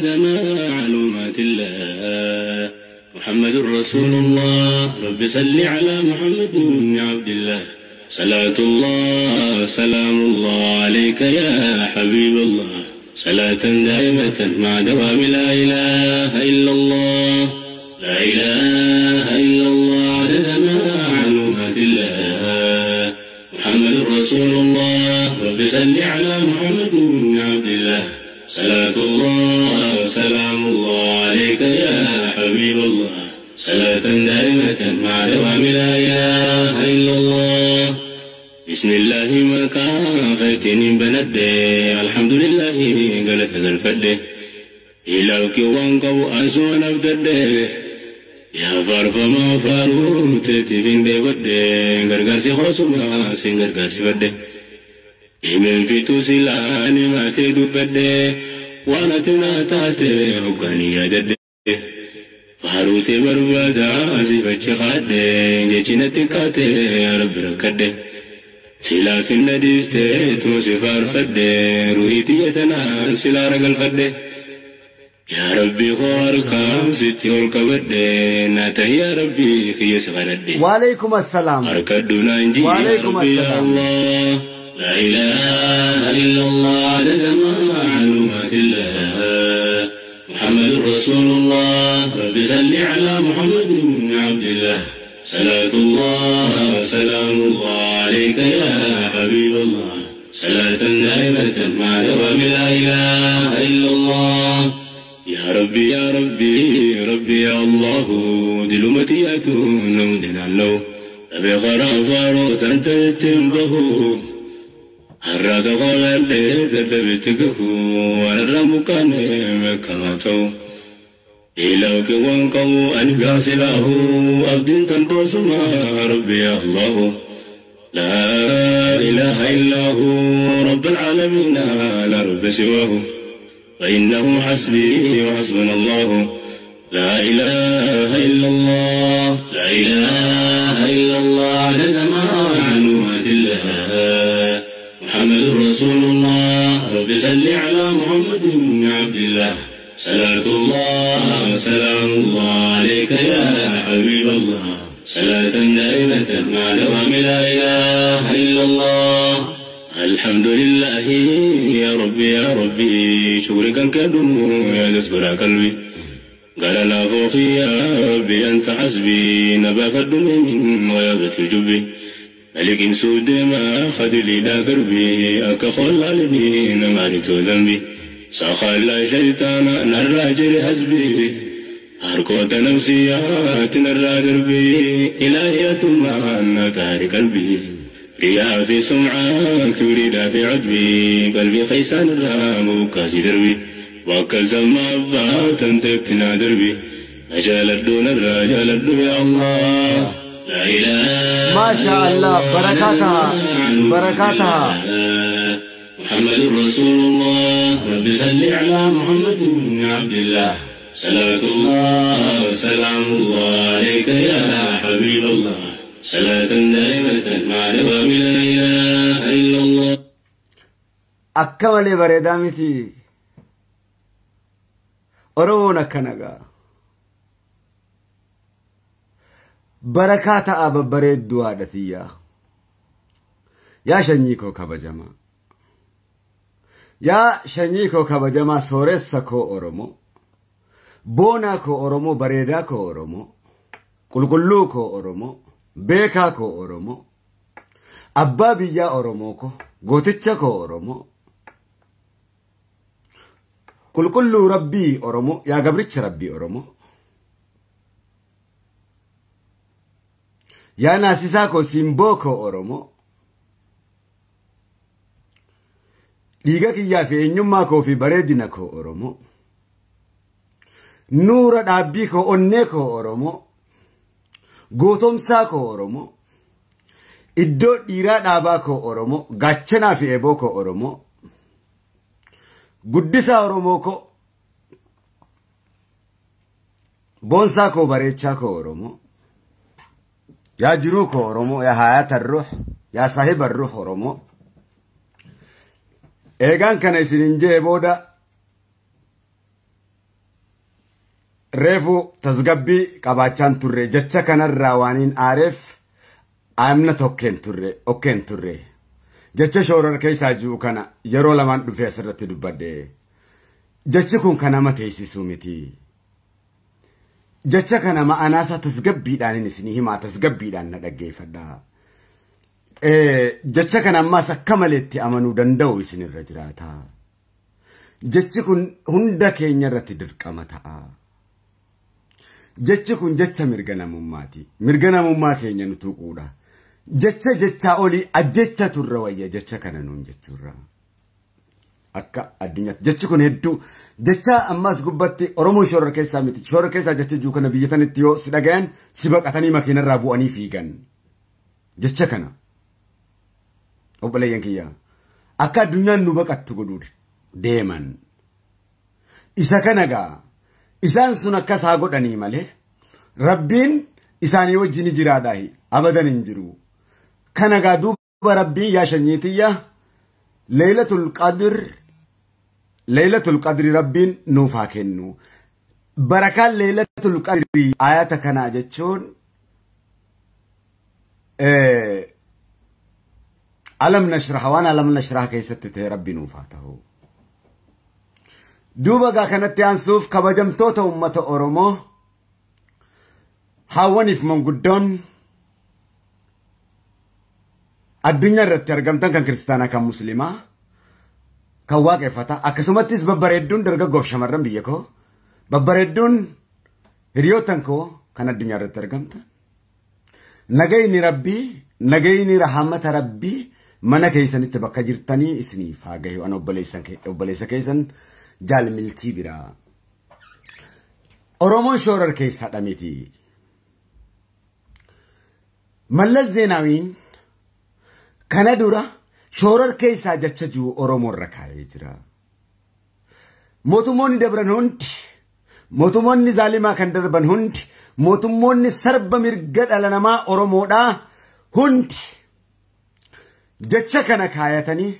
معلومات الله محمد رسول الله رب صل على محمد بن عبد الله صلاة الله سلام الله عليك يا حبيب الله صلاة دائمة مع دوام لا إله إلا الله لا إله إلا الله عدد معلومات الله محمد رسول الله رب صل على محمد بن عبد الله صلاة الله سلام الله عليك يا حبيب الله صلاة دائمة مع دوام لا إله إلا الله بسم الله ما كان خيتني بندي الحمد لله قالت هذا الفد إلهك وانقو أسوان أبدد يا فارف ما فارو تتبين دي ودي غرغاسي خصوما سنغرغاسي ودي إمن في توسلاني ما تدبد وانا تناتاتي وقاني يدد فاروتي بربادا زيفتي خادي جيتنا تكاتي يا رب ركدي سلا في النديفتي توسي فارفدي روحيتي يتنا سلا رقل فدي يا ربي خاركا ستي والكبدي ناته يا ربي في يسغردي وعليكم السلام أركدنا إنجي وعليكم السلام الله لا إله إلا الله عدد معلومات الله محمد رسول الله رب صل على محمد بن عبد الله صلاة الله سلام الله عليك يا حبيب الله صلاة دائمة مع دوام لا إله إلا الله يا ربي يا ربي ربي يا الله دلمتي أتون مدنا له أبي غرافار تنتبه هرات قال تدبتكه ونرم كان مكانته إلهك وانقو أنقاس له أبد تنقص ما ربي يا الله لا إله إلا هو رب العالمين لا رب سواه فإنه حسبي وحسبنا الله لا إله إلا الله لا إله إلا الله عدد معلومات الله محمد رسول الله رب صل على محمد بن عبد الله صلاة الله سلام الله عليك يا حبيب الله صلاة دائمة مع دوام لا إله إلا الله الحمد لله يا ربي يا ربي شكرك كدم يا نصبر قلبي قال لا فوقي يا ربي أنت حسبي نبا فدني من غيابة الجب ملك سود ما خدلي لا قربي أكخل علمي نمارت ذنبي سخل لا شيطان نراجل حسبي هركوت نفسيات نرى دربي إلهية ما أن قلبي رياء في سمعة كبريدا في عدبي قلبي خيسان الرام وكاسي دربي وكزم أبا تنتبتنا دربي رجال الدون الرجال الدون يا الله لا إله ما شاء الله بركاتها بركاتها محمد رسول الله رب صل على محمد بن عبد الله صلاة الله سلام الله عليك يا حبيب الله صلاة دائمة مع دوام لا إله إلا الله أكمل بريدامتي أرونا كنغا بركات أبا بريد دوادتيا يا شنيكو كبجما يا شنيكو كبجما سورسكو أورمو بوناكو أورمو بريداكو أورمو قلقلوكو أورمو beekaa koo Oromoo, abbaa biyyaa Oromoo ko, gooticha koo Oromoo, qulqulluu Rabbii Oromoo, yaa gabricha Rabbii Oromoo, yaa naasisaa koo simboo koo Oromoo, dhiiga kiyyaa fi eenyummaa koo fi bareedina koo Oromoo, nuura dhaabbii koo onnee koo Oromoo, gootomsaa koo Oromoo, iddoo dhiiraa dhaabaa koo Oromoo, gaachanaa fi eeboo koo Oromoo, guddisaa Oromoo koo, boonsaa koo bareechaa koo Oromoo, yaa jiruu koo Oromoo, yaa hayaata ruux, yaa saahiba ruux Oromoo. Eegaan kana isinin jee booda Reefu tasgabbii qabaachaan turre jecha kanarraa waaniin aareef amna tokkeen turre okkeen turre jecha shoorar keessaa jiru kana yeroo lamaan dhufee asirratti dubbadhe. Jechi kun kan nama teessisuu miti. Jecha kana ma'anaasaa tasgabbiidhaan isinii himaa tasgabbiidhaan na dhaggeeffadhaa. Jecha kana ammaas akka maleetti amanuu danda'u isinirra jiraata. Jechi kun hunda keenya irratti dirqama ta'a. Jechi kun jecha mirga namummaati. Mirga namummaa keenya nu tuquudha. Jecha jechaa olii ajjecha turre wayya jecha kana nuun jechuurra. Akka addunyaatti jechi kun hedduu jecha ammas gubbatti Oromoon shoror keessaa miti. Shoror keessaa jecha jiru kana biyya tanitti yoo si dhagayan si baqatanii makiinarraa bu'anii fiigan. Jecha kana obboleeyyan kiyya akka addunyaan nu baqattu godhuu deeman. Isa kana gaa isaan sun akkas haa godhanii malee Rabbiin isaanii wajjin jiraadhaa abadan hin jiru. Kana gaa duuba Rabbiin yaa shanyiitiyya Laylatul Qadr Laylatul Qadri Rabbiin nuuf haa kennu. Barakaan Laylatul Qadri ayata kanaa jechuun alam nashrah waan alam nashrah keessatti ta'e Rabbi nuuf haa ta'u. Duuba gaa kanatti aansuuf kabajamtoota uummata Oromoo haawwaniif manguddoon addunyaa irratti argamtan kan kiristaanaa kan musliimaa kan waaqeffataa akkasumattis babbareedduun dargaggoof shamarran biyya koo babbareedduun hiriyoottan koo kan addunyaa irratti argamtan nagayni Rabbii nagayni rahamata Rabbii mana keessanitti bakka jirtanii isiniif haa gahu. An obboleessa keessan jaal Milkii biraa. Oromoon shoorar keessaa miti. Mallas Zeenaawiin kana dura shoorar keessaa jecha jiru Oromoo irra kaa'ee jira. Mootummoonni dabran hundi, mootummoonni zaalimaa kan darban hundi, mootummoonni sarba mirga dhala namaa Oromoodhaa hundi jecha kana kaayatanii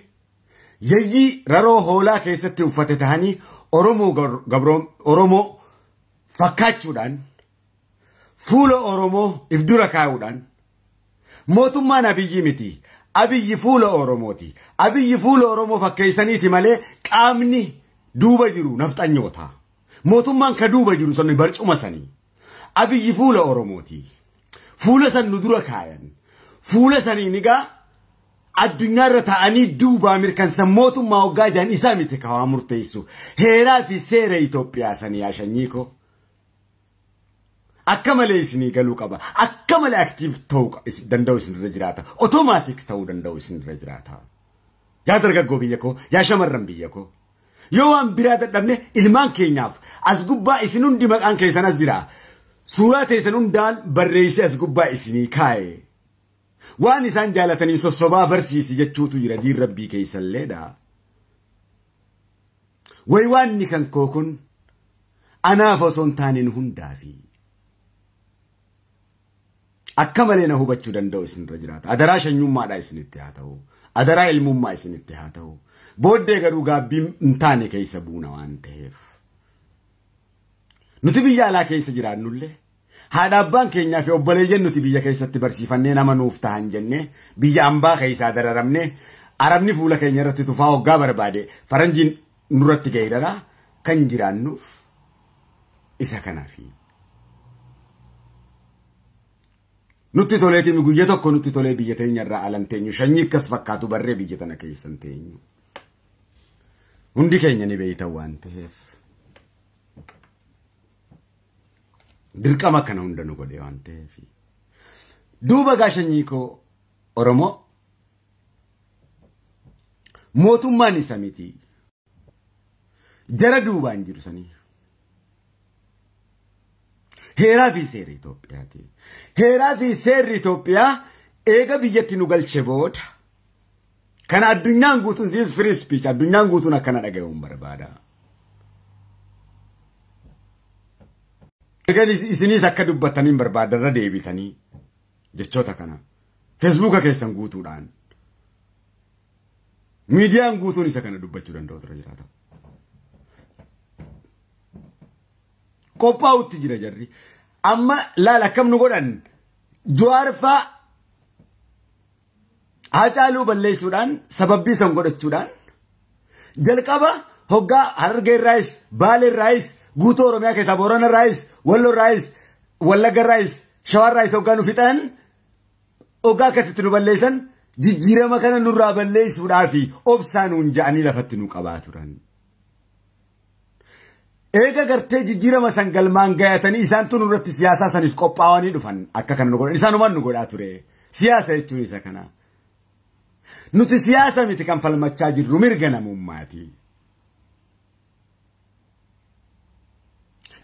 yayyii raroo hoolaa keessatti uffate tahanii Oromoo fakkaachuudhaan fuula Oromoo if dura kaa'uudhaan mootummaan Abiyyi miti. Abiyyi fuula Oromooti. Abiyyi fuula Oromoo fakkeessaniiti malee qaamni duuba jiru nafxanyoota. Mootummaan ka duuba jiru sani barcuma sanii. Abiyyi fuula Oromooti. Fuula san nu dura kaayan. Fuula saniin egaa addunyaarra taa'anii duubaa mirkansan mootummaa hoggaa jiran isaa miti ka waa murteessu. Heeraa fi seera Itoophiyaa sanii yaa shanyii koo. Akka malee isinii galuu qaba. Akka malee active ta'uu danda'u isinirra jiraata. Automatic ta'uu danda'u isinirra jiraata. Yaa dargaggoo biyya koo, yaa shamarran biyya koo. Yoo waan biraa dadhabne ilmaan keenyaaf as gubbaa isin hundi maqaan keessan as jira. Suuraa teessan hundaan barreessee as gubbaa isinii kaa'e. Waan isaan jaalatanii sossobaa barsiisi jechuutu jira diin Rabbii keessalleedha. Wayi waanni kan koo kun anaaf osoo hin taane nu hundaafi. Akka malee na hubachuu danda'u isinirra jiraata. Adaraa shanyummaadhaa isinitti haa ta'u. Adaraa ilmummaa isinitti haa ta'u. Booddee garuu gaabbii hin taane keessa buuna waan ta'eef. Nuti biyya alaa keessa jiraannullee haadha abbaan keenyaa fi obboleeyyan nuti biyya keessatti barsiifannee nama nuuf ta'an jennee biyya ambaa keessaa dararamnee arabni fuula keenya irratti tufaa hoggaa barbaade faranjiin nurratti geeraraa kan jiraannuuf isa kanaafi. Nutti toleetiin guyya tokko nutti tolee biyya teenya irraa alan teenyu shanyii akkas fakkaatu barree biyya tana keessan teenyu. Hundi keenya ni beeytan waan ta'eef. Dirqama kana hunda nu godhe waan ta'eef. Duuba gaa shanyii koo Oromoo mootummaan isa miti. Jara duubaan jiru sanii. Heeraa fi seerri Itoophiyaati. Heeraa fi seerri Itoophiyaa eega biyyatti nu galche booda kana addunyaan guutuun this free speech addunyaan guutuun akkana dhaga'uun barbaada. Egaa isinis akka dubbataniin barbaada irra deebitanii jechoota kana Feesbuuka keessan guutuudhaan miidiyaan guutuun isa kana dubbachuu danda'u tura jiraata. Qophaa'utti jira jarri. Amma laala akkam nu godhan Jawaar faa Haacaaluu balleessuudhaan sababbii san godhachuudhaan jalqaba hoggaa Harargee irraayis Baalee irraayis guutuu Oromiyaa keessaa Boorana irraayis Walloo irraayis Wallagga irraayis Shawaa irraayis hoggaa nu fixan hoggaa akkasitti nu balleessan jijjiirama kana nurraa balleessuudhaafi obsaa nuun ja'anii lafatti nu qabaa turan. Eega gartee jijjiirama san galmaan gayatanii isaantu nurratti siyaasaa saniif qophaa'anii dhufan akka kana nu godhan isaanumaan nu godhaa ture. Siyaasa jechuun isa kana. Nuti siyaasa miti kan falmachaa jirru mirga namummaati.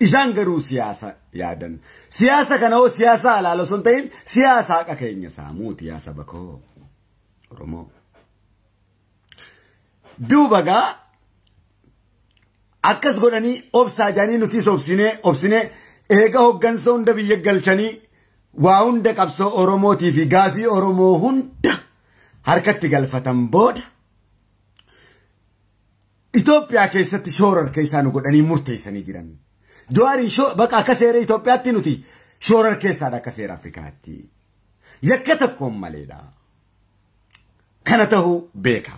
Isaan garuu siyaasa yaadan. Siyaasa kana hoo siyaasa alaala osoo hin ta'in siyaasa haqa keenya saamuuti yaa saba koo Oromoo. Duuba gaa akkas godhanii obsaa jaanii nutis obsinee eega hoggansa hunda biyya galchanii waa hunda qabsoo Oromootii fi gaafii Oromoo hunda harkatti galfatan booda Itoophiyaa keessatti shoora keessaa nu godhanii murteessanii jiran. Jawaariin baqa akka seera Itoophiyaatti nuti shoora keessaadha akka seera Afrikaatti. Yakka tokkoon maleedha. Kana ta'uu beeka.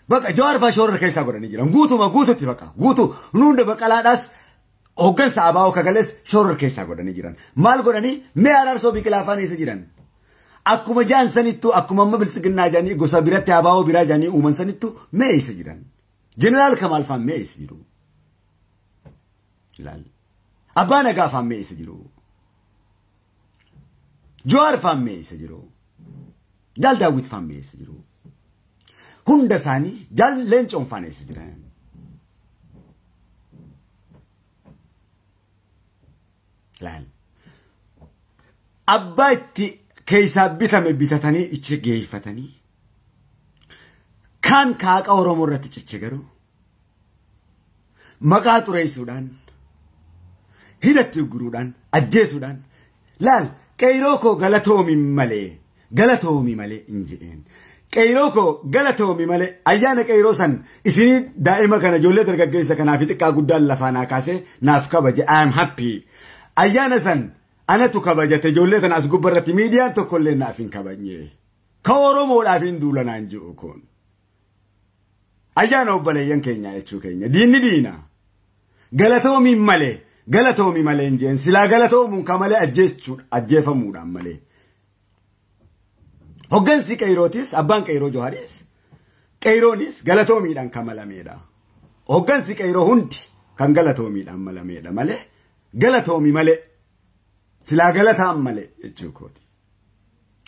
Baqa Jawaar fa'aa shoora keessaa godhanii jiran. Guutuma guututti baqa. Guutuu nu hunda baqalaadhaas hoggansa ABO kagalees shoora keessaa godhanii jiran. Maal godhanii mee Araarsoo Biqilaa fa'aan eessa jiran? Akkuma jaan sanittu akkuma amma bilisiginnaa jaanii gosa biratti ABO biraa jaanii uuman sanittu mee eessa jiran? Jeneraal Kamaal fa'aan mee eessa jiru? Ilaali. Abbaa Nagaa fa'aan mee eessa jiru? Jawaar fa'aan mee eessa jiru? Jaal Daawwit fa'aan mee eessa jiru? Hunda isaanii Jaal Leencoon fa'aan eessa jiran? Ilaali. Abbaa itti keessaa bitame bitatanii ichi geeffatanii kan kaaqa Oromoo irratti ciche garuu maqaa xureessuudhaan hidhatti uguruudhaan ajjeesuudhaan laal qeyroo koo galatoomi malee hin jedheen. Qeyroo koo galatoomi malee ayyaana qeyroo san isinii daa'ima kana ijoollee dargaggeessa kanaa fi xiqqaa guddaan lafaa naa kaasee naaf kabaje I am happy. Ayyaana san anatu kabajate ijoollee tana as gubbarratti miidiyaan tokkollee naaf hin kabajne. Ka Oromoodhaaf hin duulanaan jiru kun. Ayyaana obboleeyyan keenya jechuu keenya diinni diina. Galatoomi malee hin jeen silaa galatoomuun ka malee ajjeefamuudhaan malee. Hoggansi qeyrootis abbaan qeyroo Jawaaris qeyroonis galatoomiidhaan kan malameedha. Hoggansi qeyroo hundi kan galatoomiidhaan malameedha malee galatoomi malee silaa galataan malee jechuu kooti.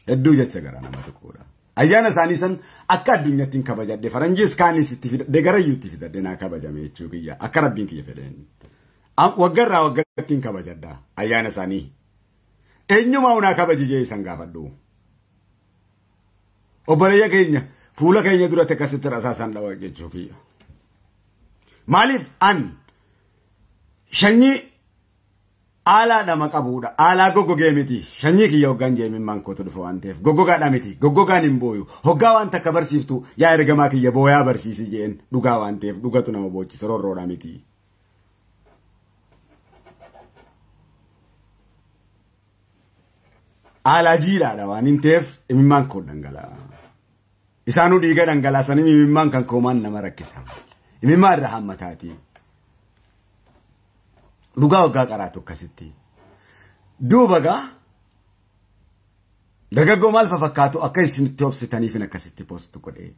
Hedduu jecha gara nama tokkodha. Ayyaana isaanii san akka addunyaatti hin kabajadhe faranjiis kaanis itti fidadhe garayyuu itti fidadhe naa kabajame jechuu kiyya akka rabbiin kiyya fedheen. Waggarraa waggaatti hin kabajadha ayyaana isaanii. Eenyumaa naa kabaji jee isan gaafadhu. Obboleeyya keenya fuula keenya duratti akkasitti rasaasan dhawa jechuu kiyya. Maaliif an shanyii aalaa dhama qabuudha. Aalaa goggogee miti. Shanyii kiyya hoggaan jeemimmaan kootu dhufa waan ta'eef. Goggogaadha miti. Goggogaan hin booyu. Hoggaa waan takka barsiiftu yaa ergamaa kiyya booyaa barsiisi jeen dhugaa waan ta'eef dhugatu nama boochisa rorroodha miti. Aalaa jiidhaadha waan hin ta'eef imimmaan koo dhangala'a. Isaanuu dhiiga dhangalaasanii imimmaan kan koomaan nama rakkisa. Imimmaan irra hammataati. Dhugaa waggaa qaraatu akkasitti. Duuba gaa dargaggoo maal fakkaatu akka isinitti obsitaniif akkasitti poostu godhee.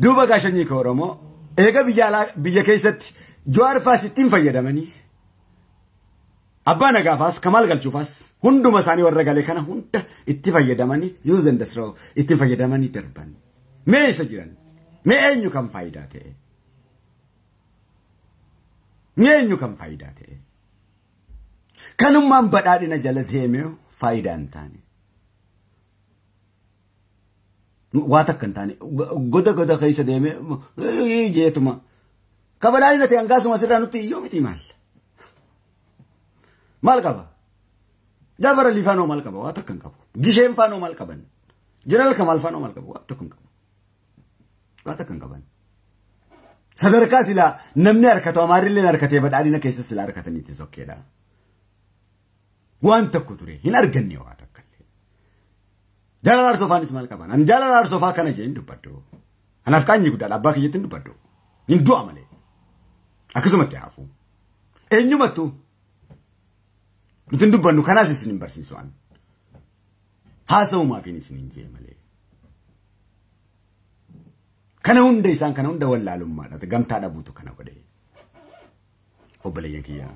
Duuba gaa shanyii koo Oromoo eega biyya keessatti Jawaar faas ittiin fayyadamanii abbaa Nagaafaas Kamaal Galchuufaas hunduma isaanii warra galee kana hunda itti fayyadamanii use and throw itti fayyadamanii darban. Mee isa jiran? Mee eenyu kan faayidaa ta'e? Mee eenyu kan faayidaa ta'e? Kanummaan badhaadhina jala deemee faayidaa hin taane. Waa takka hin taane goda goda keessa deemee jeetuma. Ka badhaadhina ta'e hangaasuma asirraa nutti iyyuu miti maal? Maal qaba? Jaafar Alii faanoo maal qaba? Waa takka hin qabu. Gisheen faanoo maal qaban? Jeneraal Kamaal faanoo maal qabu? Waa takka hin qabu. Waa takka hin qaban. Sadarkaa silaa namni harkatu Amaarrilleen harkatee badhaadhina keessa silaa harkataniitti sokkeedha. Waan tokko ture hin arganne waa takka illee. Jaalala Arsoofaanis maal qaban? Ani jaalala Arsoofaa kana jee hin dubbadhu. Anaaf qaanyii guddaadha abbaa kiyyatti hin dubbadhu. Hin du'a malee. Akkasumatti hafu. Eenyumattuu nuti hin dubbannu kanaas isin hin barsiisu ani. Haasa'umaaf isin hin jee malee. Kana hunda isaan kana hunda wallaalummaadha. Gamtaa dhabuutu kana godhe. Obboleeyyan kiyyaa.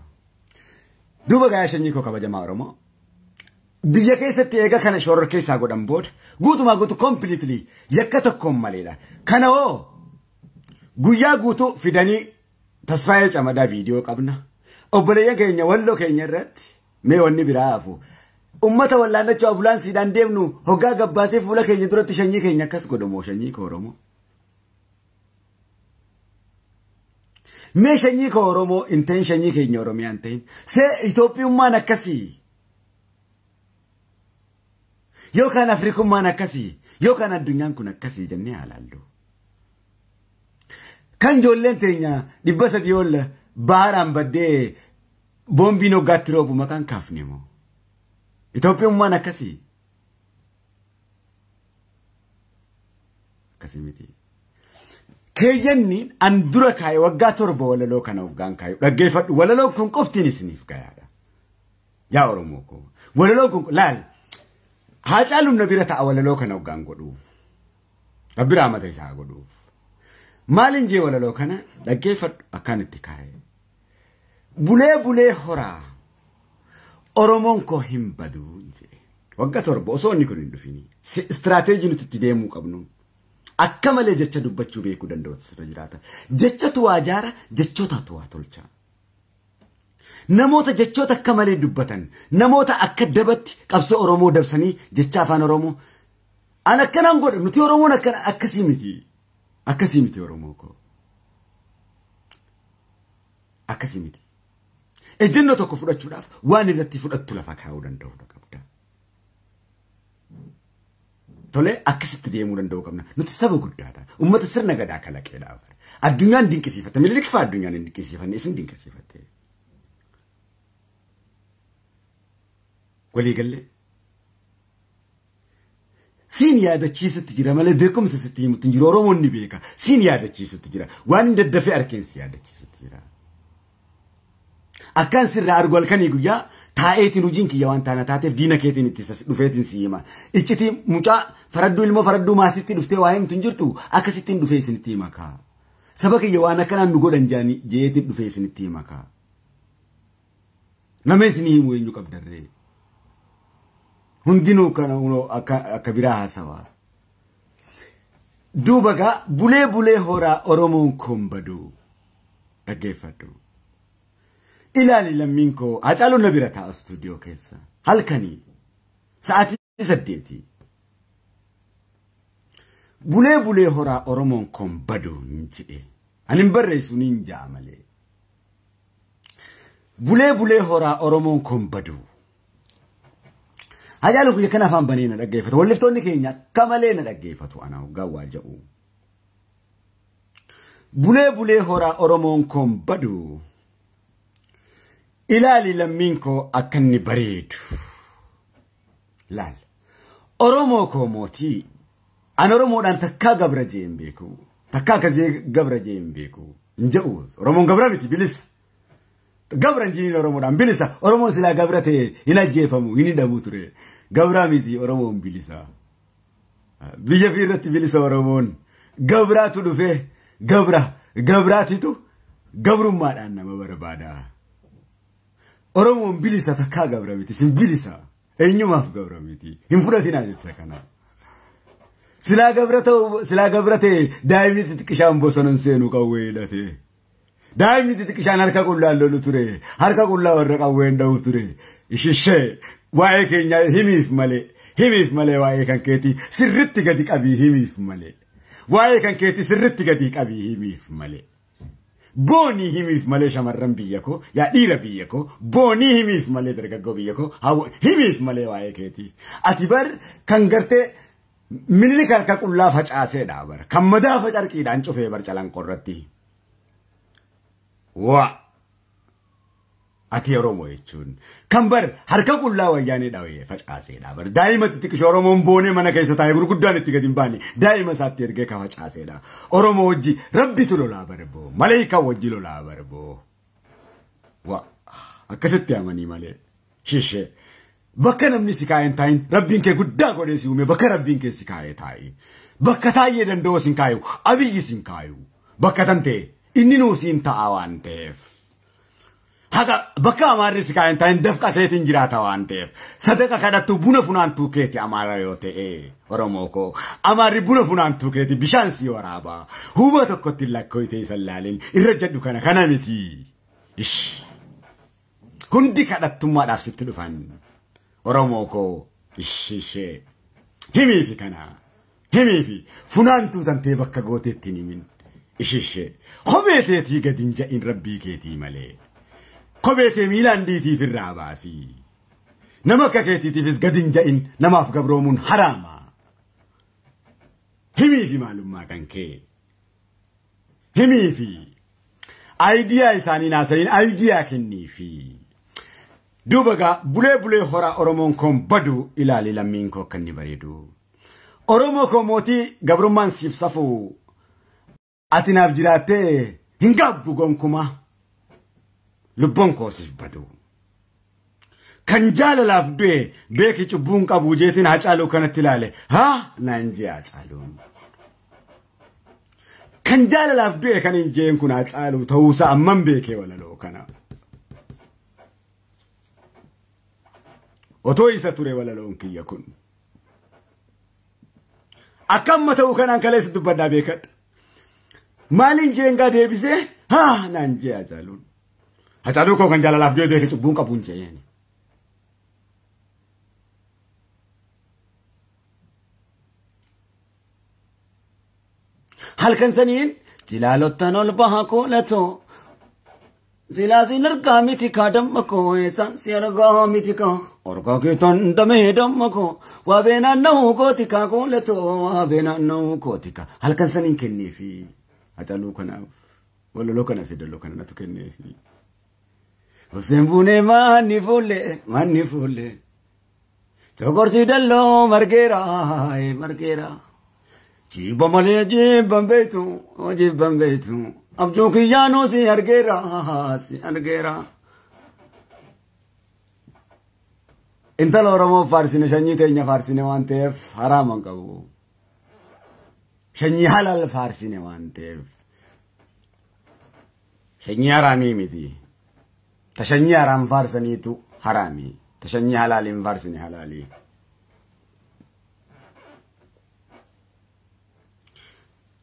Duuba gayaa shanyii koo kabajamaa Oromoo. Biyya keessatti eega kana shoror keessaa godhan booda guutumaa guutuu completely yakka tokkoon maleedha. Kana hoo guyyaa guutuu fidanii Tasfaayee Camadaa viidiyoo qabna. Obboleeyyan keenya walloo keenya irratti mee wanni biraa hafu. Ummata wallaannachuu ambulaansiidhaan deemnu hoggaa gabbaasee fuula keenya duratti shanyii keenya akkas godhamoo shanyii koo Oromoo. Mee shanyii koo Oromoo hin ta'in shanyii keenya Oromiyaa hin ta'in. See Itoophiyummaan akkasii. Yookaan Afrikummaan akkasii. Yookaan addunyaan kun akkasii jennee haalaallu. Kan ijoolleen teenya 300 ol baharaan baddee boombiin hoggaatti roobu maqaan kaafne moo? Itoophiyummaan akkasii. Akkasii miti. Keeyyanni an dura kaaye waggaa 7 walaloo kana hoggaan kaayu dhaggeeffadhu. Walaloon kun qoftiin isiniif gayaadha. Yaa Oromoo koo. Walaloon kun laal. Haacaaluun na bira ta'a walaloo kana hoggaan godhu. Rabbi raamata isaa godhuuf. Maaliin jee walaloo kana dhaggeeffadhu akkaan itti kaaye. Bulee bulee horaa Oromoon koo hin baduu jee. Waggaa 7 osoo inni kun hin dhufini. Istiraateejii nuti itti deemuu qabnu. Akka malee jecha dubbachuu beekuu danda'utu sirra jiraata. Jechatu waa jaara, jechootatu waa tolcha. Namoota jechoota akka malee dubbatan, namoota akka dabatti qabsoo Oromoo dabsanii jecha afaan Oromoo. An akkanaan godhu nuti Oromoon akkana akkasii miti. Akkasii miti Oromoo koo. Akkasii miti. Ejjennoo tokko fudhachuudhaaf waan irratti fudhattu lafa kaa'uu danda'uudha qabda. Tolee akkasitti deemuu danda'uu qabna. Nuti saba guddaadha. Uummata sirna gadaa kalaqeedha. Addunyaan dinqisiifatte. Minilik fa'aa addunyaan hin dinqisiifanne isin dinqisiifatte. Walii gallee. Siin yaadachiisutti jira malee beekumsa sitti himutti hin jiru. Oromoon ni beeka. Siin yaadachiisutti jira. Waan hin daddafee arkeen si yaadachiisutti jira. Akkaan sirraa argu halkanii guyyaa taa'eetiin hojiin kiyya waan taana taateef diina keetiin itti dhufeetiin si hima. Iccitii mucaa faradduu ilmoo faradduu maatiitti dhuftee waa himtu hin jirtu akkasittiin dhufee isinitti hima kaa. Saba kiyya waan akkanaan nu godhan jeetiin dhufee isinitti hima kaa. Nama isinii himu eenyu qabdarree? Hundinuu kana akka biraa haasawaa. Duuba gaa bulee bulee horaa Oromoon kun baduu dhaggeeffadhu. Ilaali lammiin koo Haacaaluun na bira taa'a istuudiyoo keessa halkanii sa'aatii 8. Bulee bulee horaa Oromoon kun baduu hin jedhe. Ani hin barreessu niin ja'a malee. Bulee bulee horaa Oromoon kun baduu. Haacaaluun guyyaa kana afaan banee na dhaggeeffatu. Walliftoonni keenya akka malee na dhaggeeffatu ana hoggaa waa jedhu. Bulee bulee horaa Oromoon kun baduu. Ilaali lammiin koo akka inni bareedu. Laal. Oromoo koo mootii. An Oromoodhaan takkaa gabra jee hin beeku. Takkaa akkasii gabra jee hin beeku. Hin jedhu. Oromoon gabra miti bilisa. Gabra hin jiniin Oromoodhaan bilisa. Oromoon silaa gabra ta'e hin ajjeefamu hin hidhamu ture. Gabraa miti Oromoon bilisa. Biyya fi irratti bilisa Oromoon. Gabraatu dhufee gabra gabraatitu gabrummaadhaan nama barbaada. Oromoon bilisa takkaa gabra miti. Isin bilisa. Eenyumaaf gabra miti. Hin fudhatinaa jecha kana. Silaa gabra ta'e daa'imni xixiqqishaan bosona seenu qawwee hidhate. Daa'imni xixiqqishaan harka qullaan lolu ture. Harka qullaa warra qawween dha'u ture. Ishishee waa'ee keenya himiif malee. Himiif malee waa'ee kan keetii sirritti gadi qabii himiif malee. Waa'ee kan keetii sirritti gadi qabii himiif malee. Boonii himiif malee shamarran biyya koo yaa dhiira biyya koo boonii himiif malee dargaggoo biyya koo himiif malee waa'ee keetii. Ati bar kan gartee Minilik harka qullaa facaaseedha bar kan madaafa carqiidhaan cufee bar calanqoo irratti. Waa! Ati Oromoo jechuun kan bar harka qullaa wayyaanee dhawee facaaseedha. Bar daa'ima xixiqqishoo Oromoon boonee mana keessa taa'ee gurguddaan itti gadi hin baane daa'ima isaatti ergee ka facaaseedha. Oromoo wajji rabbitu lolaa barboo maleekaa wajji lolaa barboo. Waa! Akkasitti amanii malee shishee. Bakka namni si kaa'ee hin taa'in rabbiin kee guddaa godhee si uume bakka rabbiin kee si kaa'ee taa'i. Bakka taa'ee danda'u sin kaayu abiyyi sin kaayu bakka tan ta'e inni nuu siin ta'a waan ta'eef. Haga bakka amaarri si kaa'ee hin taa'in dafqa keetiin jiraata waan ta'eef sadaqa kadhattu buna funaantuu keeti amaara yoo ta'e Oromoo koo amaarri buna funaantuu keeti bishaan si waraaba huba tokkotti lakkoyte isa laalin irra jedhu kana kana miti. Hundi kadhattummaadhaaf sitti dhufan. Oromoo koo ishee himiifi kana himiifi funaantuu tantee bakka gooteetti himin ishee kophee teetii gadi hin ja'in rabbii keetii malee kophee tee miilaan diitiif irraa baasii nama akka keetiitiifis gadi hin ja'in namaaf gabroomuun haraama himiifi maalummaa kan kee himiifi aayidiyaa isaanii naasayin aayidiyaa kenniifi. Duuba gaa bulee bulee horaa Oromoon koon badu ilaali lammiin koo akka inni bareedu. Oromoo koo mootii gabrummaan siif safu ati naaf jiraattee hin gaabbu gonkumaa lubbuun koo siif badu. Kan jaalalaaf du'e beeki cubbuun qabu jeetiin Hacaaluu kanatti ilaale haa naan jee Hacaaluun. Kan jaalalaaf du'e kan hin jeen kun Hacaaluu ta'uusaa amman beekee walaloo kana. Otoo isa ture walaloon kiyya kun. Akka amma ta'uu kanaan kaleessa dubbadhaa beekadha. Maaliin jeengaa deebisee haa naan jee Hacaaluun. Hacaaluu koo kan jaalalaaf du'e beeke cubbuun qabuun jeen. Halkan saniin jilaalottan ol baha koolatoo. Silaasiin argaa miti kaa damma koo eessaan si argaa miti kaa orgaa keetan damee damma koo waa beenaan na'uu kooti kaa koolatoo waa beenaan na'uu kooti kaa halkan saniin kenneefi Hacaaluu kanaaf walaloo kana fi dalloo kana natu kenneefi. Hoseen buunee manni fuullee manni fuullee chokorsi dalloo margeera margeera jibba malee jibban beektu jibban beektu. Abjuu kiyyaanuu si argeera si argeera. Intala Oromoo faarsine sanyii teenya faarsine waan ta'eef haraama hin qabu. Sanyii halal faarsine waan ta'eef. Sanyii haraamii miti. Ta sanyii haraam faarsaniitu haraami. Ta sanyii halaaliin faarsine halaalii.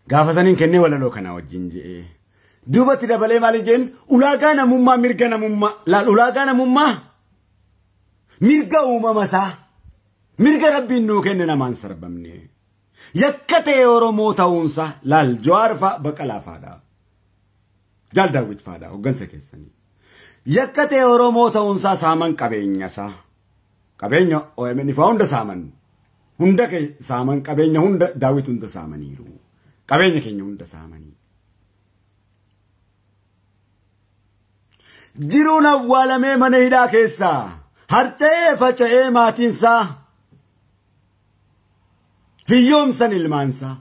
Gaafa saniin kennee walaloo kana wajjin je'ee. Duubatti dabalee maali jeen ulaagaa namummaa mirga namummaa laal ulaagaa namummaa mirga uumama isaa mirga rabbiin nuu kenne namaan sarbamne yakka ta'e Oromoo ta'uunsa laal Jawaar fa'a Baqqalaa fa'aadha. Jaal Daawwit fa'aadha hoggansa keessanii. Yakka ta'e Oromoo ta'uunsaa saaman qabeenya isaa qabeenya OMN fa'aa hunda saaman hunda saaman qabeenya hunda Daawwit hunda saamaniiru. Qabeenya keenya hunda saamanii. Jiruun awwaalamee mana hidhaa keessaa harca'ee faca'ee maatiinsaa hiyyoomsan ilmaansaa.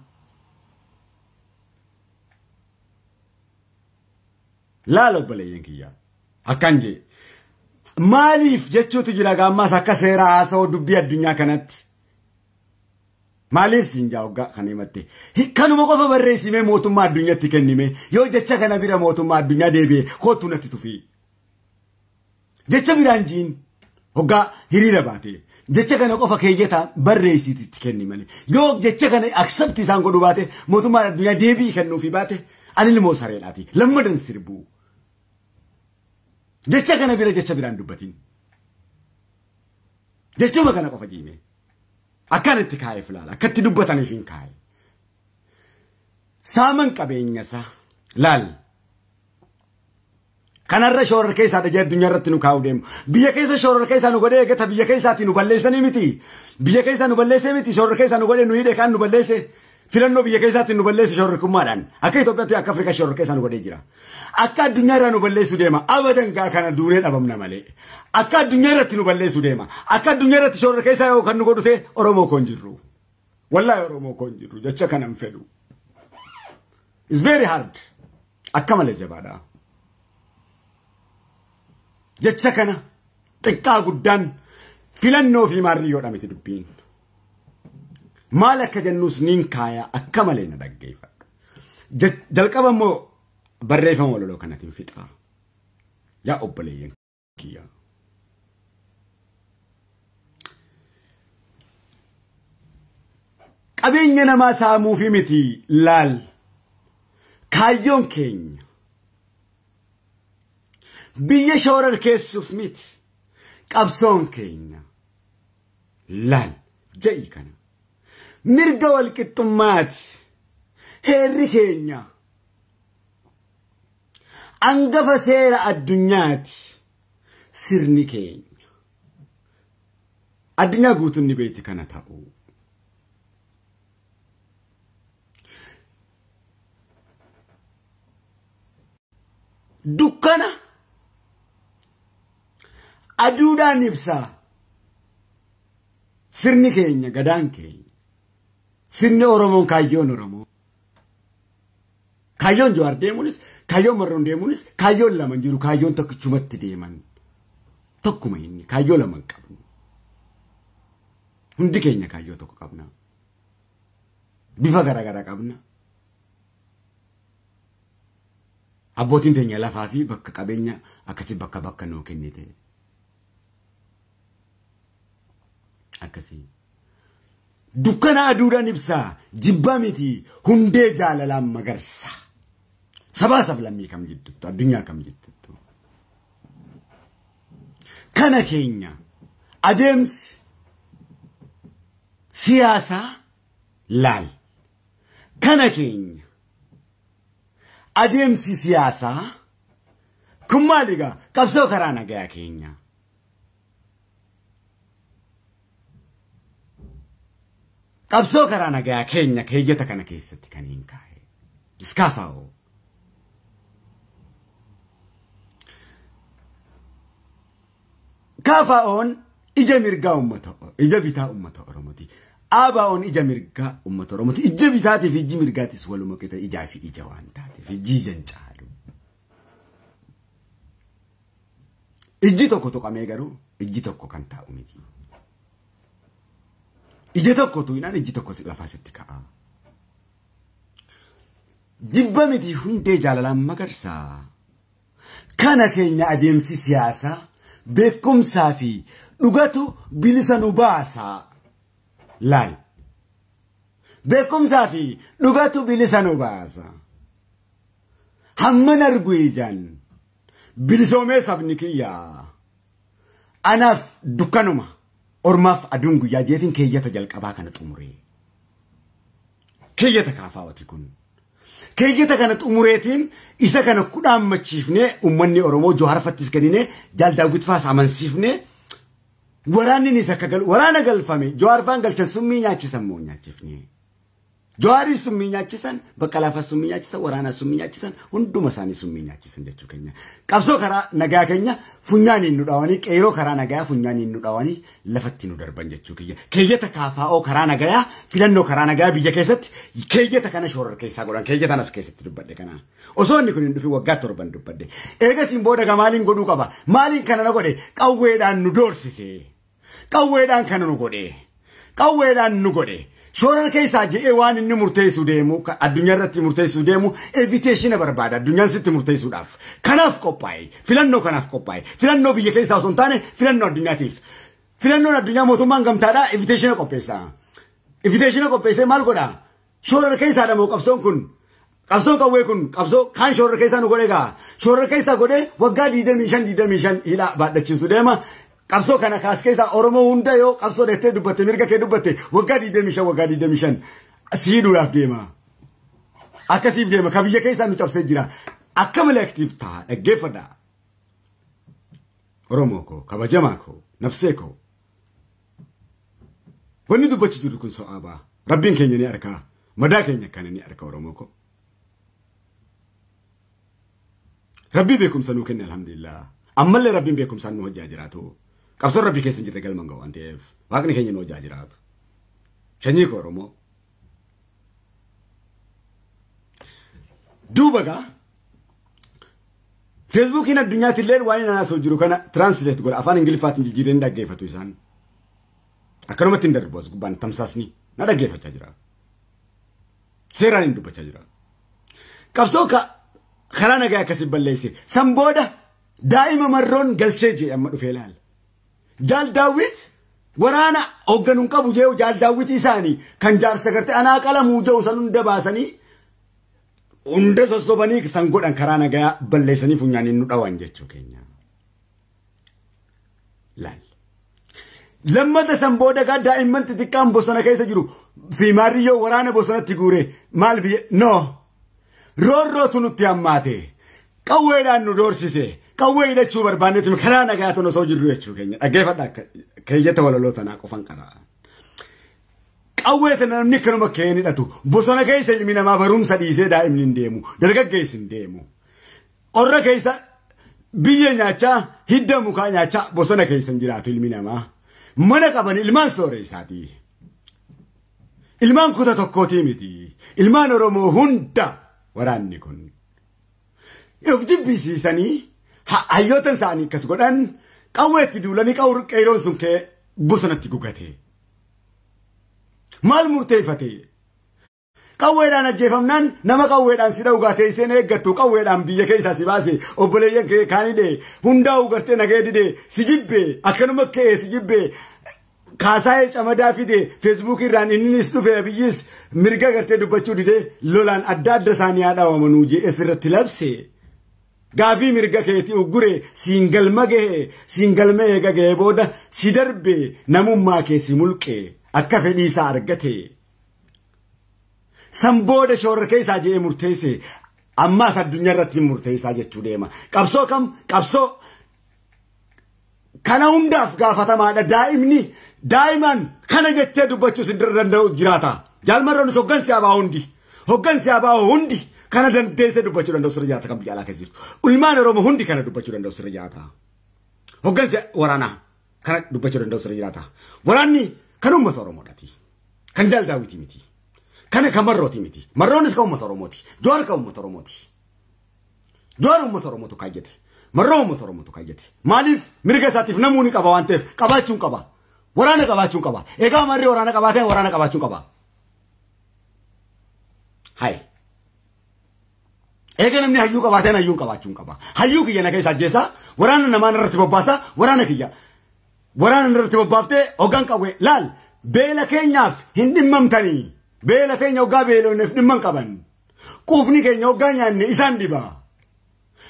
Laala obboleeyyan kiyyaa akkan jee maaliif jechuutu jira gaammaas akka seera haasa'oo dubbii addunyaa kanatti. Maaliif siin jaa hoggaa kana himatte kanuma qofa barreessimee mootummaa addunyaatti kennime yoo jecha kana bira mootummaa addunyaa deebi'e kootu natti tufii. Jecha biraan jiin hoggaa hiriira baate jecha kana qofa keeyyata barreessiitti kenni malee yoo jecha kana accept isaan godhu baate mootummaan addunyaa deebii kennuufi baate ani ilmoo sareedhaati lammadan sirbuu. Jecha kana bira jecha biraan dubbatiin. Jechuma kana qofa jiime. Akkaan itti kaa'eef laala akkatti dubbataniif hin kaa'e. Saaman qabeenya isaa laal. Kanarra shooror keessaa dhagee addunyaa irratti nu kaa'uu deemu. Biyya keessa shooror keessaa nu godhee eegata biyya keessaatii nu balleessanii miti. Biyya keessaa nu balleessee miti shooror keessaa nu godhee nu hidhe kaan nu balleesse. Filannoo biyya keessaatti nu balleessu shororkummaadhaan. Akka Itoophiyaatti akka Afrikaa shororkeessaa nu godhee jira. Akka addunyaa irraa nu balleessu deema. Abadan gaa kana duunee dhabamna malee. Akka addunyaa irratti nu balleessu deema. Akka addunyaa irratti shororkeessaa yoo kan nu godhu ta'e Oromoo koo hin jirru. Wallaahi Oromoo koo hin jirru jecha kana hin fedhu. It's very hard. Akka malee jabaadha. Jecha kana xiqqaa guddaan filannoo fi maarriyyoodha miti dubbiin. Maal akka jennus niin kaaya akka malee na dhaggeeffadhu. Jalqaba immoo barreeffama walaloo kanaatiin fixaa. Yaa obboleeyyan kiyya. Qabeenya namaa saamuufi miti laal. Kaayyoon keenya biyya shororkeessuuf miti qabsoon keenya laal ja'i kana. Mirga walqixxummaati heerri keenya angafa seera addunyaati sirni keenya addunyaa guutuun ni beekti kana ta'u. Dukkana aduudhaan ibsaa sirni keenya gadaan keenya. Sirni Oromoon kaayyoon Oromoo. Kaayyoon Jawaar deemuunis, kaayyoon Marroon deemuunis, kaayyoon lama hin jiru, kaayyoon tokkichumatti deeman. Tokkuma inni kaayyoo lama hin qabnu. Hundi keenya kaayyoo tokko qabna. Bifa garaagaraa qabna. Abbootiin teenya lafaa fi bakka qabeenya akkasii bakka bakka nuu kennite. Akkasii. Dukkana aduudhaan ibsaa jibba miti hundee jaalalaan magarsa. Sabaa sablammii kam jidduttu addunyaa kam jidduttu. Kana keenya adeemsi siyaasaa laal. Kana keenya adeemsi siyaasaa kun maal egaa qabsoo karaa nagayaa keenya. Qabsoo karaa nagayaa keenya keeyyata kana keessatti kan hin kaa'e. Iskaafaa'oo. Kaafaa'oon ija mirgaa uummata ija bitaa uummata Oromooti. Aabaa'oon ija mirgaa uummata Oromooti. Ija bitaatiif ijji mirgaatis waluma qixa ijaa fi ija waan taateef ijji ija hin caalu. Ijji tokko tuqamee garuu ijji tokko kan taa'u miti. Ija tokko tuqinaan ijji tokko lafaa sitti ka'a. Jibba miti hundee jaalalaan magarsaa. Kana keenya adeemsi siyaasaa beekumsaa fi dhugatu bilisa nu baasaa. Laal. Beekumsaa fi dhugatu bilisa nu baasa. Hamman argu ijaan bilisoomee sabni kiyyaa. Anaaf dukkanuma. Ormaaf aduun guyyaa jeetiin keeyyata jalqabaa kana xumuree. Keeyyata kaafaawati kun. Keeyyata kana xumureetiin isa kana kudhaammachiifnee uummanni Oromoo Jawaar fattis kenninee Jaal Daawwit faas amansiifnee waraanni akka galu waraana galfame Jawaar faan galchan summii nyaachisan moo nyaachifnee. Jawaaris summii nyaachisan, Baqqalaa faas summii nyaachisan, waraanaa summii nyaachisan, hunduma isaanii summii nyaachisan jechuu keenya. Qabsoo karaa nagaa keenya funyaaniin nu dhawanii, qeeroo karaa nagaa funyaaniin nu dhawanii lafatti nu darban jechuu keenya. Keeyyata kaafaa'oo karaa nagayaa, filannoo karaa nagaa biyya keessatti keeyyata kana shoror keessaa godhan, keeyyata anas keessatti dubbadhe kana. Osoo inni kun hin dhufin waggaa 7 dubbadhe. Eegasiin booda gaa maaliin godhuu qaba? Maaliin kana na godhe? Qawweedhaan nu doorsise. Qawweedhaan kana nu godhe. Qawweedhaan nu godhe. Shoror keessaa je'ee waan inni murteessuu deemu addunyaa irratti murteessuu deemu eviteeshina barbaada addunyaan sitti murteessuudhaaf. Kanaaf qophaa'e filannoo kanaaf qophaa'e filannoo biyya keessaa osoo hin taane filannoo addunyaatiif. Filannoon addunyaa mootummaan gamtaadhaa eviteeshina qopheessa. Eviteeshina qopheessee maal godhaa? Shoror keessaadha moo qabsoon kun? Qabsoon qawwee kun qabsoo kaan shoror keessaa nu godhe gaa? Shoror keessaa godhee waggaa 25 hidhaa baadhachiisu deema. Qabsoo kana kaas keessaa Oromoo hunda yoo qabsoo dheettee dubbatte mirga kee dubbatte waggaa 25 waggaa 25 siidhuudhaaf deema. Akkasiif deema ka biyya keessaa nu cabsee jira. Akka malee aktiif ta'a dhaggeeffadha. Oromoo koo kabajamaa koo nafsee koo. Wanni dubbachi jiru kun so'aabaa. Rabbiin keenya ni argaa. Madaa keenya akkana ni arka Oromoo ko. Rabbii beekumsa nuu kenne alhamdulillah. Ammallee Rabbiin beekumsaan nu hojjaa jiraatu. Qabsoon Rabbii keessa hin jirre galma hin ga'u waan ta'eef Waaqni keenya nu hojjaa jiraatu. Sanyii koo Oromoo. Duuba gaa Feesbuukiin addunyaatti illee waan inni haasa'u jiru kana tiraansleet godha afaan Ingiliffaatiin jijjiiranii dhaggeeffatu isaan. Akkanumatti hin darbu as gubbaan tamsaasni na dhaggeeffachaa jira. Seeraan hin dubbachaa jira. Qabsoo karaa nagaa akkasii balleesse. San booda daa'ima marroon galchee jee amma dhufee ilaala. Jaal Daawit waraana hoogganuun qabu jee Jaal Daawwitii isaanii kan jaarsa gartee anaa qalamuu jedhu san hunda baasanii hunda sossobanii san godhan karaa nagaa balleessanii funyaaniin nu dhawan jechuu keenya. Laal. Lammata san booda gaa daa'imman xixiqqaan bosona keessa jiru fi maariyyoo waraana bosonatti guure maal biyya no roorrootu nutti hammaate qawweedhaan nu doorsise qawwee hidhachuu barbaanneetu karaa nagaa tun osoo jirru jechuu keenya dhaggeeffadha keeyyata walaloo tanaa qofan qaraa. Qawwee tana namni akkanuma ka'ee hidhatu bosona keessa ilmi namaa barumsa dhiisee daa'imni hin deemu dargaggeessi hin deemu qorra keessa biyya nyaachaa hidda mukaa nyaachaa bosona keessa hin jiraatu ilmi namaa. Mana qaban ilmaan sooreessaati. Ilmaan kuta tokkootii miti. Ilmaan Oromoo hunda waraanni kun. Of jibbisiisanii hayyoota isaanii akkas godhan qawweetti duulanii qeeroon sun ka'ee bosonatti gugate. Maal murteeffate? Qawweedhaan ajjeefamnaan nama qawweedhaan si dhawgaa teessee eeggattu qawweedhaan biyya keessaa si baase obboleeyyan kee kaanidhe hundaa'u gartee nagee dide si jibbe akkanuma ka'ee si jibbe kaasaa'ee camadaa fide feesbuukii irraan innis dhufe biyyis mirga gartee dubbachuu dide lolaan adda adda isaanii haa dhaawamanuu jee sirratti labse. Gaafii mirga keetii uggure siin galma gahe siin galma eega gahe booda si darbe namummaa kee si mulqe akka fedhii isaa argate. San booda shoorra keessaa jedhee murteesse ammaas addunyaa irratti murteessaa jechuu deema. Qabsoo kam qabsoo kana hundaaf gaafatamaadha daa'imni daa'imaan kana jettee dubbachuu sin danda'u jiraata. Jaalmarroon hoggansi abaa hundi hoggansi abaa hundi kana dandeessee dubbachuu danda'u sirra jiraata kan biyya alaa keessa jirtu. Ilmaan Oromoo hundi kana dubbachuu danda'u sirra jiraata. Hoggansi waraanaa kana dubbachuu danda'u sirra jiraata. Waraanni kan uummata Oromoodhaati. Kan Jaal Daawwitii miti. Kana kan marrooti miti. Marroonis kan uummata Oromooti. Jawaar kan uummata Oromooti. Jawaar uummata Oromootu kaayyate. Marroo uummata Oromootu kaayyate. Maaliif mirga isaatiif namuu ni qaba waan ta'eef qabaachuun qaba. Waraana qabaachuun qaba. Egaa marri waraana qabaatee waraana qabaachuun qaba. Hayi. Egaa namni hayyuu qabaateen hayyuun qabaachuun qaba. Hayyuu kiyya na keessa ajjeesaa waraana namaan irratti bobbaasaa waraana kiyya. Waraana irratti bobbaaftee hoggan qawwee laal beela keenyaaf hin dhimmamtanii. Beela keenya hoggaa beelonneef dhimma hin qaban. Quufni keenya hoggaa nyaanne isaan dhiba.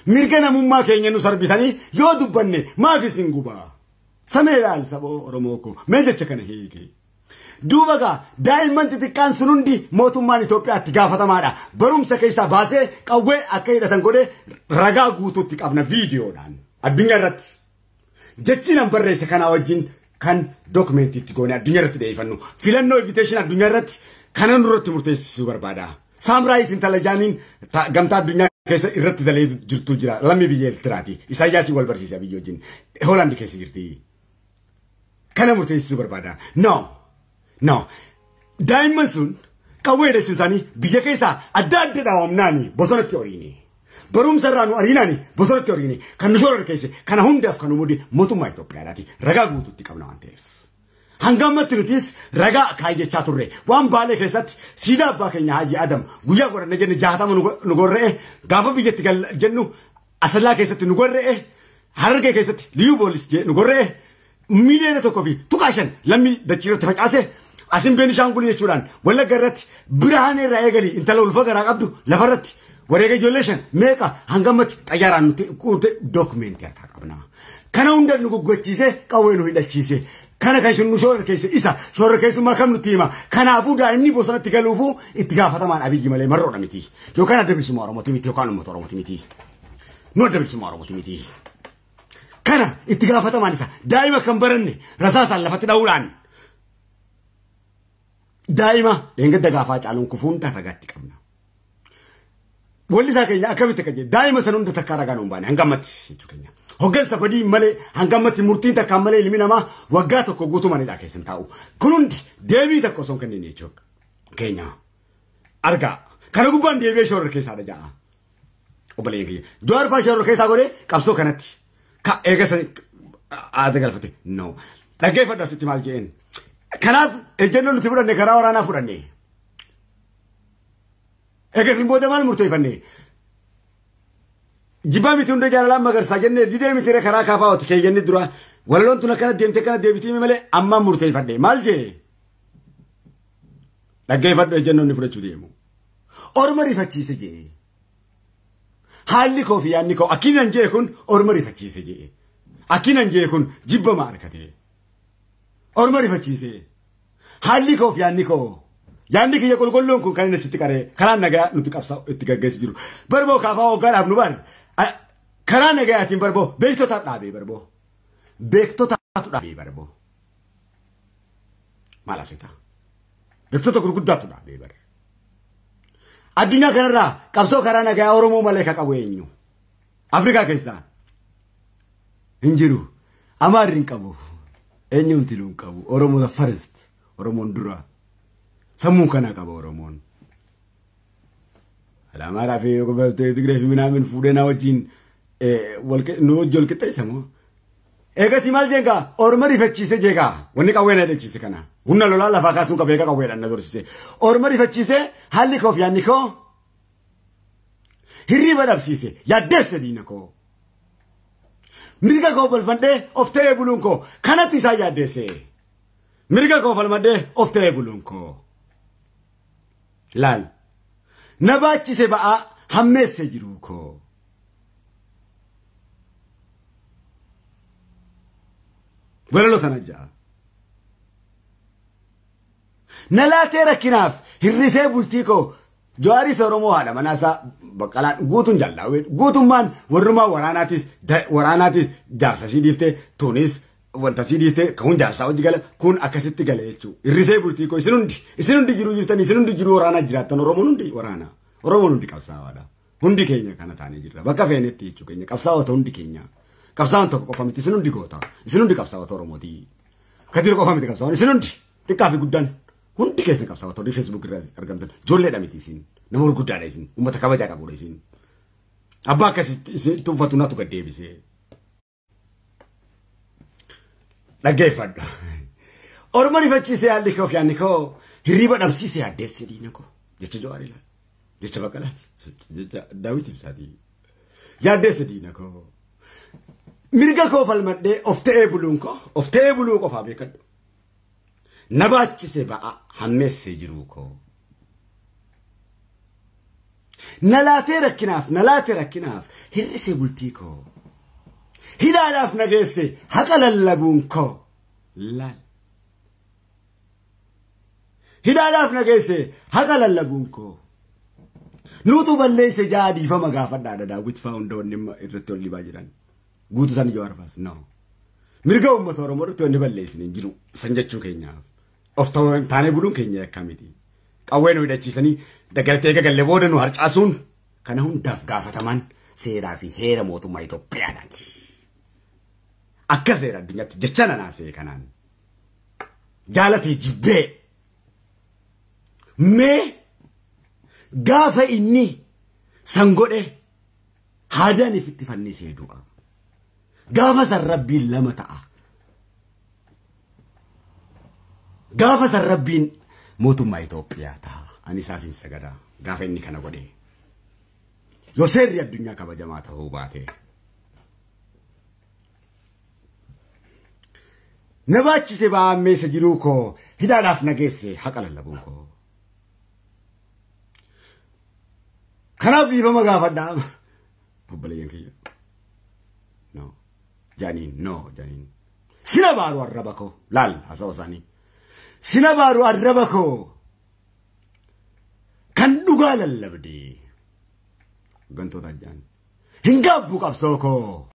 Mirga namummaa keenya nu sarbitanii yoo dubbanne maaf isin guba. Samee ilaal saba Oromoo koo mee jecha kana hiike. Duuba gaa daa'imman xixiqqaan sun hundi mootummaan Itoophiyaatti gaafatamaadha. Barumsa keessaa baasee qawwee akka hidhatan godhee ragaa guutuutti qabna viidiyoodhaan addunyaa irratti. Jechi nan barreesse kanaa wajjin kan dookumentiitti goone addunyaa irratti dhiyeeffannu. Filannoo inviteeshin addunyaa irratti kana nurratti murteessisuu barbaada. Saamraayiit intala jaaniin gamtaa addunyaa keessa irratti dalee jirtu jira. Lammii biyya Eertiraati. Isaayyaasii wal barsiisa biyya wajjin. Hoolaandi keessa jirti. Kana murteessisuu barbaada. No. No. Daa'imman sun qawwee hidhachuun isaanii biyya keessaa adda adda dhaawamnaani bosonatti horiini. Barumsa irraa nu ariinaani bosonatti horiini. Kan nu shoora keesse kana hundaaf kan nu mudde mootummaa Itoophiyaadhaati. Ragaa guutuutti qabna waan ta'eef. Hanga ammatti nutis ragaa kaayyachaa turre waan Baalee keessatti siidaa abbaa keenya Haajii Adam guyyaa godhanne jenne 60 nu gorra'e gaafa biyyatti jennu Asallaa keessatti nu gorra'e Harargee keessatti Liyuu Boolis nu gorra'e miliyoona 1.5 lammii dachii irratti facaase asin Beenishaangul jechuudhaan Wallagga irratti Birhaanee irraa eegalii intala ulfa garaa qabdu lafarratti wareega ijoollee 5 meeqa hanga ammatti xayyaaraan nuti kuute dookumentii harkaa qabna. Kana hunda nu guggachiise qawwee nu hidhachiise. Kana kan nu shoora keessa isa shoora keessummaa kam nutti hima. Kanaafuu daa'imni bosonatti galuufuu itti gaafatamaan Abiyyi malee marroodha miti. Yookaan adda bilisummaa Oromooti miti yookaan uummata Oromooti miti. Nu adda bilisummaa Oromooti miti. Kana itti gaafatamaan isa daa'ima kan baranne rasaasaan lafatti dha'uudhaan Daa'ima dheengadda gaafaa caaluun kufuun ragaatti qabna. Wallisaa keenya akkamitti akka jedhe daa'ima san hunda takkaa ragaa nuun baane hangammatti jechuu keenya. Hoggansa badii malee hangammatti murtiin takkaan malee ilmi namaa waggaa tokko guutuu manidhaa keessan taa'u. Kun hundi deebii takka osoo hin kennin jechuu keenya. Argaa kana gubbaan deebi'ee shoorri keessaadha ja'a. Obboleeyyan kiyya. Jawaar fa'aa shoorri keessaa godhee qabsoo kanatti. Ka eega san aada galfate. No. Dhaggeeffadhu asitti maal je'een. Kanaaf ejjennoo nuti fudhanne karaa waraanaa fudhanne. Eegasiin booda maal murteeffanne? Jibbaa miti hunda jaalalaan magarsaa jennee didee miti karaa kaafaa oti keeyyanni dura walaloon tun akkana deemte akkana deebitii malee ammaan murteeffadhe maal jee? Dhaggeeffadhu ejjennoo inni fudhachuu deemu. Orma rifachiise jee. Haalli koo fi yaadni koo akkinan jee kun orma rifachiise jee. Akkinan jee kun jibbama argate. Orma rifachiise. Haalli koo fi yaadni koo. Yaadni kiyya qulqulluun kun kan inni achitti qaree karaa nagaa nuti qabsaa itti gaggeessu jiru. Barboo kaafaa hoggaadhaaf nu baane karaa nagayaatiin barboo beektota dhaabee barboo. Beektotaatu dhaabee barboo. Maal asirraa? Beektota gurguddaatu dhaabee bare. Addunyaa kanarraa qabsoo karaa nagayaa Oromoo malee ka qabu eenyu? Afrikaa keessaa hin jiru. Amaarri hin qabu. Eenyumti hin qabu. Oromoo the first. Oromoon dura. Sammuu kana qaba Oromoon. Amaaraa fi Tigree fi minaamin fuudhee na wajjin nu wajjin wal qixxeessa moo? Eegasii maal jeengaa? Orma rifachiise jeegaa. Wanni qawwee na hidhachiise kana. Humna lolaa lafaa kaasuun qabee qawweedhaan na dorsise. Orma rifachiise haalli koo fi yaadni koo hirriba dhabsiise yaaddeesse diina koo. Mirga koo falmadhee of ta'ee buluun koo kanatu isaan yaaddeesse. Mirga koo falmadhee of ta'ee buluun koo. Laal. Na baachise ba'aa hammeesse jiruu koo. Walaloo tana ja'a. Na laatee rakkinaaf hir'isee bultii koo Jawaaris Oromoo haadha manaasaa Baqqalaan guutuun jallaawee guutummaan warrumaa waraanaatis jaarsa sii dhiiftee tunis wanta sii dhiiftee kun jaarsaa hojii gala kun akkasitti gala jechuudha. Hir'isee bultii koo isin hundi jiruu jirtan isin hundi jiruu waraanaa jiraattan Oromoon hundi waraana Oromoon hundi qabsaa'aadha. Hundi keenya kana taanee jirra bakka feenetti jechuu keenya qabsaa'ota hundi keenya. Qabsaa'oon tokko qofa miti isin hundi goota isin hundi qabsaa'ota Oromooti. Kadir qofa miti qabsaa'oon isin hundi xiqqaa fi guddaan hundi keessan qabsaa'ota warri Facebook irraa argamtan ijoolleedha miti isin nama gurguddaadha isin uummata kabajaa qabudha isin. Abbaa akkasitti isin tuffatu natu gad deebisee. Dhaggeeffadhu. Orma rifachiisee haalli koo fi yaadni koo hirriba dhabsiisee addeesse diina koo jecha Jawaar ilaali jecha Baqqalaati jecha Daawit Ibsaati yaaddeesse diina koo. Mirga koo falmadhee of ta'ee buluun koo of ta'ee buluu qofaa beekadhu. Na baachise ba'aa hammeessee jiruu koo. Na laatee rakkinaaf hir'isee bultii koo. Hidhaadhaaf na geesse haqa lallabuun koo. Laal. Hidhaadhaaf na geesse haqa lallabuun koo. Nuutu balleesse ja'a dhiifama gaafadhaadha Daawit fa'aa hunda wanni irratti ol dhibaa jiran. Guutuu isaanii Jawaar fa'aas no. Mirga uummata Oromoo irratti wanni balleessine hin jiru san jechuu keenyaaf. Of taanee buluun keenya yakka miti. Qawwee nu hidhachiisanii dagaltee eega galle booda nu harcaasuun kana hundaaf gaafataman seeraa fi heera mootummaa Itoophiyaadhaati. Akka seera addunyaatti jecha nanaasee kanaan. Jaalatee jibbee. Mee gaafa inni san godhe haadaan ifitti fannisee du'a. Gaafa san rabbiin lama ta'a. Gaafa san rabbiin mootummaa Itoophiyaa ta'a. Ani isaaf hin sagadaa gaafa inni kana godhe. Yoo seerri addunyaa kabajamaa ta'uu baate. Na baachise ba'aa ammeessa jiruu koo hidhaadhaaf na geesse haqa lallabuun koo. Kanaaf dhiifama gaafadhaa. Obboleeyyan kiyya. No. Jaaniin no jaaniin. Sina baaru arraba koo laal haasawaa isaanii. Sina baaru arraba koo kan dhugaa lallabde. Gantoota jaan. Hin gaabbuu qabsoo koo.